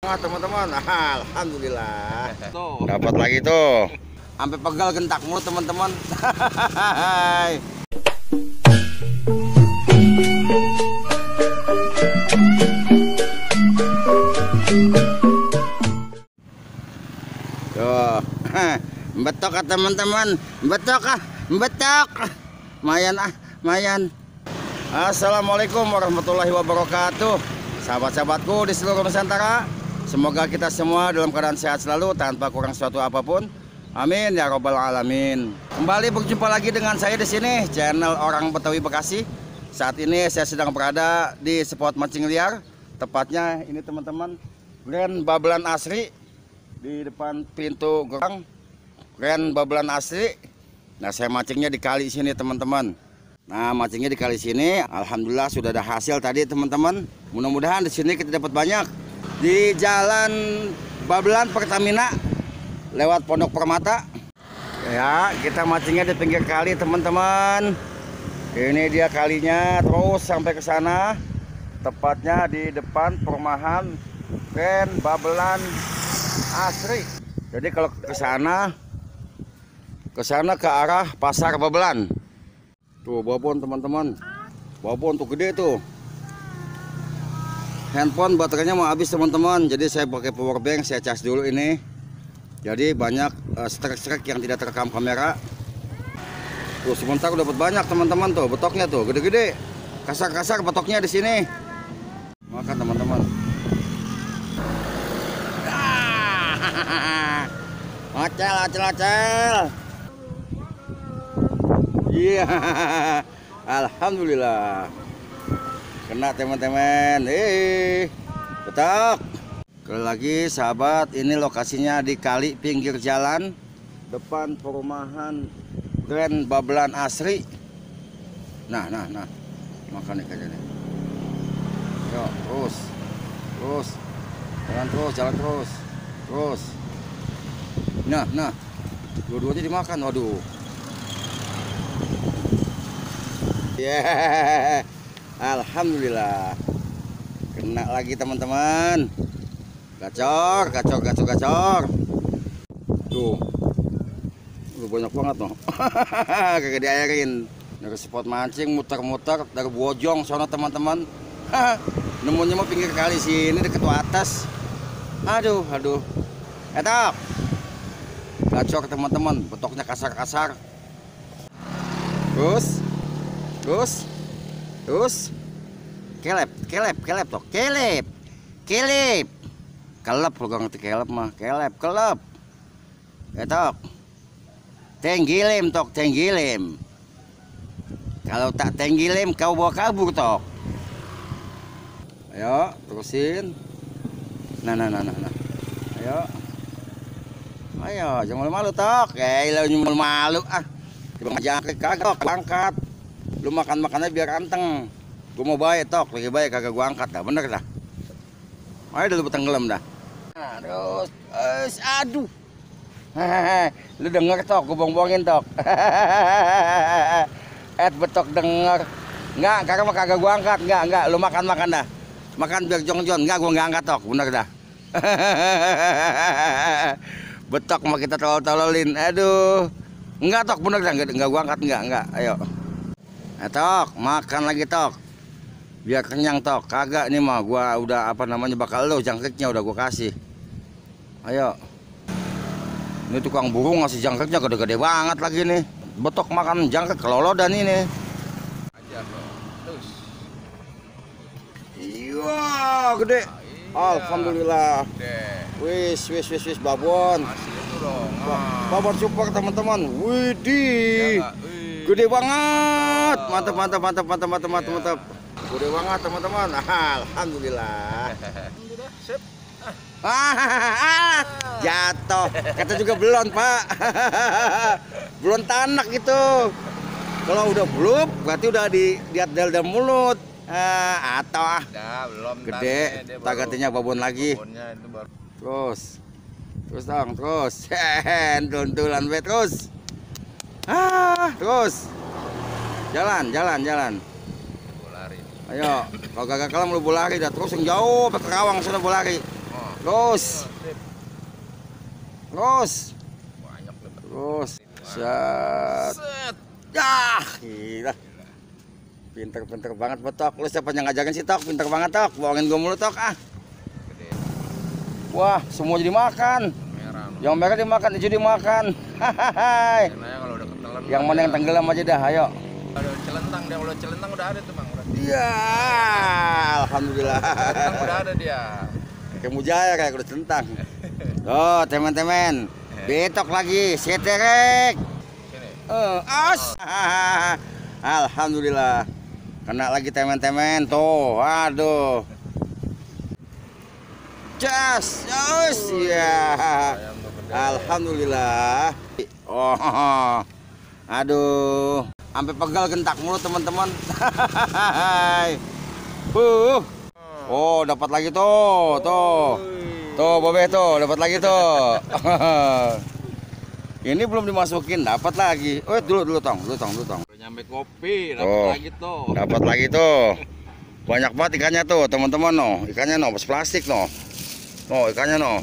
Wah teman-teman, alhamdulillah. Tuh, dapat lagi tuh. Sampai pegal gentak mulu teman-teman. Tuh, betok ah teman-teman, betok ah, betok. Mayan ah, mayan. Assalamualaikum warahmatullahi wabarakatuh. Sahabat-sahabatku di seluruh Nusantara, semoga kita semua dalam keadaan sehat selalu tanpa kurang suatu apapun. Amin ya robbal alamin. Kembali berjumpa lagi dengan saya di sini, channel Orang Betawi Bekasi. Saat ini saya sedang berada di spot mancing liar. Tepatnya ini teman-teman, Grand Babelan Asri di depan pintu gerbang. Grand Babelan Asri. Nah, saya mancingnya di kali sini teman-teman. Nah, mancingnya di kali sini, alhamdulillah sudah ada hasil tadi teman-teman. Mudah-mudahan di sini kita dapat banyak. Di Jalan Babelan Pertamina lewat Pondok Permata. Ya, kita mancingnya di pinggir kali teman-teman. Ini dia kalinya, terus sampai ke sana. Tepatnya di depan perumahan Grand Babelan Asri. Jadi kalau ke sana ke arah Pasar Babelan. Tuh babon teman-teman, babon tuh gede tuh. Handphone baterainya mau habis teman-teman, jadi saya pakai power bank, saya cas dulu ini. Jadi banyak strek-strek yang tidak terekam kamera. Tuh sebentar dapat banyak teman-teman tuh, betoknya tuh gede-gede, kasar-kasar betoknya di sini. Makan teman-teman. Acel, acel, acel. Iya, alhamdulillah kena teman-teman. Betok. Sekali lagi sahabat, ini lokasinya di kali pinggir jalan depan perumahan Grand Babelan Asri. Nah, makan ikannya nih. Yuk, terus, jalan terus. Nah, dua-duanya dimakan. Waduh. Ya, alhamdulillah kena lagi teman-teman. Gacor. Tuh, banyak banget tuh. Kagak diairin. Dari spot mancing muter-muter dari Bojong sana teman-teman. Nemunya mau pinggir kali sini deket atas. Aduh. Etak. Gacor teman-teman, betoknya kasar-kasar. Terus kelep tok, kelep kalau gak ngerti kelep mah, kelep tok, tenggilem kalau tak tenggilem kau bawa kabur tok. Ayo terusin. Nah ayo jangan malu tok, lu malu ah. Bang jangkrik kagak angkat. Lu makan-makannya biar anteng. Gua mau baik tok, lagi baik kagak gua angkat dah, bener dah. Ayo dulu tenggelam dah. Nah, terus aduh. Lu denger tok, gua bohong-bohongin tok. Betok denger. Enggak, karena mah kagak gua angkat, enggak. Lu makan-makan dah. Makan biar jong-jong, enggak gua enggak angkat tok, bener dah. Betok mah kita tolol-tololin. Aduh. Enggak tok, bener dah, enggak gua angkat, enggak. Ayo. Tok, makan lagi tok. Biar kenyang tok. Kagak nih mah gua udah bakal lo jangkriknya udah gua kasih. Ayo. Ini tukang burung ngasih jangkriknya gede-gede banget lagi nih. Betok makan jangkrik kelolodan ini. Aja terus. Iya, gede. Alhamdulillah. Wis babon. Babon super teman-teman. Widih. Gede banget. Mantap. Gede banget teman-teman. Alhamdulillah. Sip. Jatuh. Kata juga belum, Pak. Belum tanak gitu. Kalau udah belum, berarti udah diat dalam mulut. Atau belum gede. Tak gantinya babon lagi. Terus dong, terus. Tuntulan be terus. Terus. Jalan. Ayo, kalau gak kalah lu bolari dah terus yang jauh ke Kerawang sana bolari. Terus. Terus. Banyak lebat. Terus. Set. Yah, gila. Pinter banget betok. Lu siapa yang ngajakin sih tok? Pinter banget tok. Bohongin gua mulu tok ah. Wah, semua jadi makan. Merah. Yang merah dimakan, hijau dimakan. Hahaha. Kalau udah ketelan. Yang mana yang tenggelam aja dah, ayo. Ada celentang dia, kalau celentang udah ada tuh Bang. Iya, alhamdulillah. Celentang udah ada dia. Kayak mujaya kayak udah celentang. Oh, teman-teman. Betok lagi, seterek. Sini. As. Alhamdulillah. Kena lagi teman-teman. Tuh, aduh. Jas, ya. Alhamdulillah. Oh, aduh, sampai pegal gentak mulu teman-teman. Oh, dapat lagi tuh, Bobe tuh, dapat lagi tuh. Ini belum dimasukin, dapat lagi. Oh, dulu tong. Udah nyampe kopi, Oh, dapat lagi tuh. Dapat lagi tuh. Banyak banget ikannya tuh, teman-teman no. Ikannya no, plastik no. Oh, ikannya no.